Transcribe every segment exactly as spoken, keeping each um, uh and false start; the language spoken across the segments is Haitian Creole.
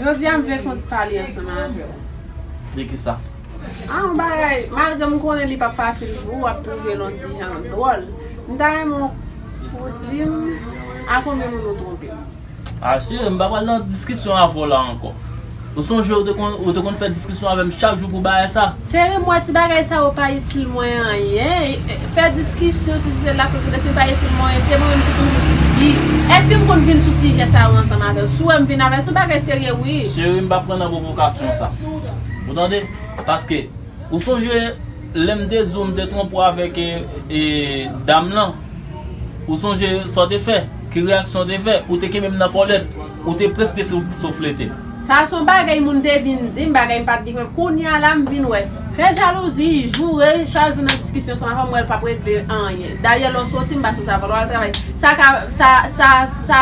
Jodi a, m vle fè yon ti pale ansanm avè w. De ki sa? A, yon bagay, malgre m konnen li p ap fasil pou ou, w ap twouve l yon ti jan dwòl. M ta renmen w pou w di m a konbyen moun ou twonpe m. A, cheri, m pa pral nan diskisyon avè w la ankò. Ou sonje ou te konn, ou te konn fè diskisyon avè m chak jou pou bagay sa? Cheri, m wè ti bagay sa yo pa itil mwen anyen. Fè diskisyon, sesi, sela, kokote, se pa itil mwen anyen. Se mwen menm ki toujou sibi. Èske m konn vin sou sijè sa yo ansanm avè w? Si w wè m vin avè w, se yon bagay serye, wi. Cheri, m p ap pran nan pwovokasyon sa. Ou tande? Paske, ou sonje lè m te di w m te twonpe w avèk, e, e, dam lan? Ou sonje sa w te fè? Ki reyaksyon w te fè? Ou te kenbe m nan kòlèt. Ou te prèske sou-, souflete m. Sa se yon bagay moun te vin di m, bagay m pa t gen. Kounye a la, m vin wè. Fè jalouzi, joure, chak jou nan diskisyon ansanm avè m, m wè l p ap regle anyen. Dayè, lè w soti, m pa soti avè w, lè w al travay. Sa ka, sa, sa, sa,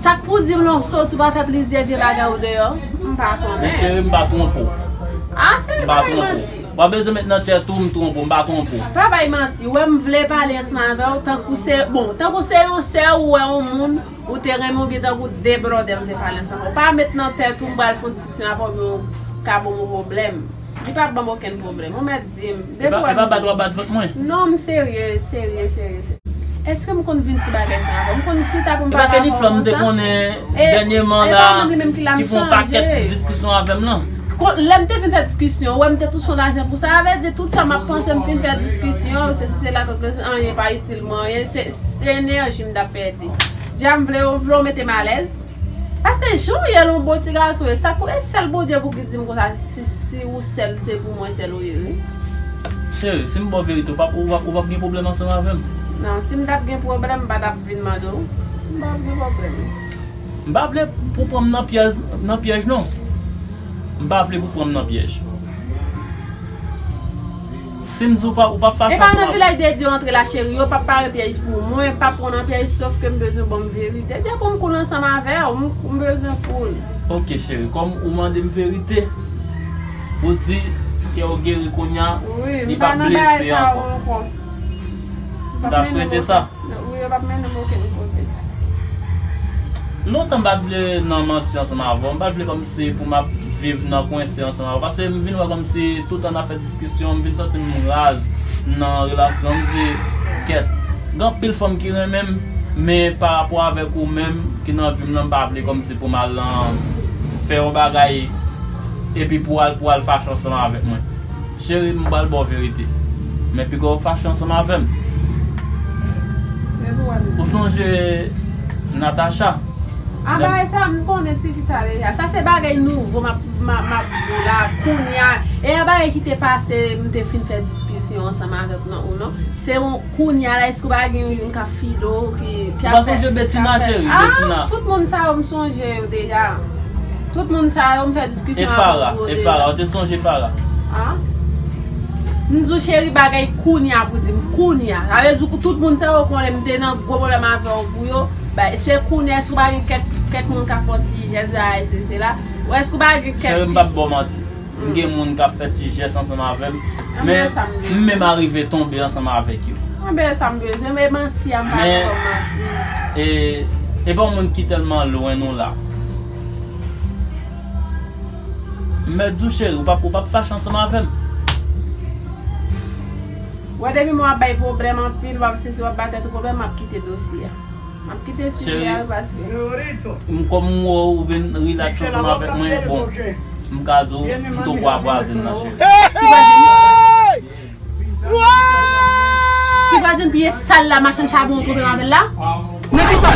sa k pou di m lè w soti, w pa fè plizyè vye bagay ou deyò? M pa konnen. Men cheri, m pa twonpe w. A, cheri, pa bay manti. W ap bezwen met nan tèt ou, m twonpe w, m pa twonpe w. Pa bay manti. Ou wè m vle pale ansanm avè w tankou se, bon, tankou se yon sè ou wè yon moun ou te renmen oubyen tankou de brother m te pale ansanm avè w. Pa met nan tèt ou m pral fè yon diskisyon avè w oubyen w ka ban m yon pwoblèm. Li p ap ban m okenn pwoblèm. Ou mèt di m. Depi w wè m di w. E pa, e pa bat w ap bat vant mwen? Non, m serye, serye, serye, serye. Èske m konn vin sou bagay sa avè w? M konn chita pou m pale avè w konsa? E pa Kenny Flan m te konnen dènyèman la, ki fè yon pakèt diskisyon avè m lan. Lè m te vin fè diskisyon, ou wè m te touche yon lajan pou sa, sa vle di tout sa m ap panse m fin fè diskisyon, sesi sela, kokote, anyen pa itil mwen anyen, se, se enèji m t ap pèdi. Dja m vle, ou vle w mete m alèz? Paske jan w ye l, yon bon ti gason, e sa pou, e sèl Bondye pou ki di m konsa, si, si ou sèl, se pou mwen sèl ou ye, wi. Cheri, si m ba w verite, ou p ap, ou p ap, ou p ap gen pwoblèm ansanm avè m? Non, si m t ap gen pwoblèm, m pa t ap vin mande w. M p ap gen pwoblèm. M pa vle pou pran m nan pyèj, nan pyèj non. M pa vle pou pran m nan pyèj. Si m di w pa, ou p ap fache ansanm avè m. E pa nan vilaj de Dye w antre la, cheri, yo p ap pare pyèj pou mwen, pa pran nan pyèj, sòf ke m bezwen ban m verite. Dye pou m cool ansanm avè w, m, m bezwen cool. Ok, cheri, kòm ou mande m verite, ou di kè w geri kounye a, li p ap blese ankò. M ta swete sa. Wi, yo p ap mennen m okenn kote. Lontan m pa t vle nan manti ansanm avè w. M pa t vle kòmsi pou m ap viv nan kwense ansanm avè w. Paske m vin wè kòmsi toutan n ap fè diskisyon, m vin santi m raz nan relasyon. M di, kèt, gen anpil fanm ki renmen m, men parapò avèk ou menm ki nan vi m nan, m pa vle kòmsi pou m al nan, fè yon bagay epi pou al, pou al fache ansanm avèk mwen. Cheri, m pral ba w verite. Men piga w fache ansanm avè m. Ou sonje Natacha? A, bagay sa, m konnen ti fi sa deja. Sa se bagay nouvo m ap, m ap, m ap di w la, kounye a. E a bagay ki te pase, m te fin fè diskisyon ansanm avèk non, ou non. Se yon kounye a la, èske w pa gen youn k ap file w, ki, ki ap fè, ki ap fè. Ou pa sonje Betina, cheri, Betina? A, tout moun sa yo, m sonje yo deja. Tout moun sa yo, m fè diskisyon avè yo deja. E Farah, e Farah, ou te sonje Farah? A? M di w, cheri, bagay kounye a pou di m, kounye a. Sa vle di w, tout moun sa yo konnen m te nan gwo pwoblèm avè w pou yo. Ba, se kounye a, èske w pa gen kèk, kèk moun k ap fè w ti jès, bagay, se, se la? Ou èske w pa gen kèk... Cheri, m p ap ba w manti. M gen moun k ap fè ti jès ansanm avè m, men m menm arive tonbe ansanm avèk yo. Anben sa m bezwen, men manti a m pa nan kòm manti. Men, e, e pa yon moun ki tèlman lwen nou la. M mèt di w, cheri, ou p ap, ou p ap fache ansanm avè m. Wè, depi mwen ap bay pwoblèm anpil, w ap sesi, w ap ba tèt ou pwoblèm, m ap kite dosye a. M ap kite sijè a, wi, paske... Cheri, m, kòm m wè w vin rilaks ansanm avèk mwen, bon, m ka di w, m tou kwa vwazin nan, cheri. Ti vwazin pye sal la, machann chabon, ou twonpe m avè l la? Nan ki sa?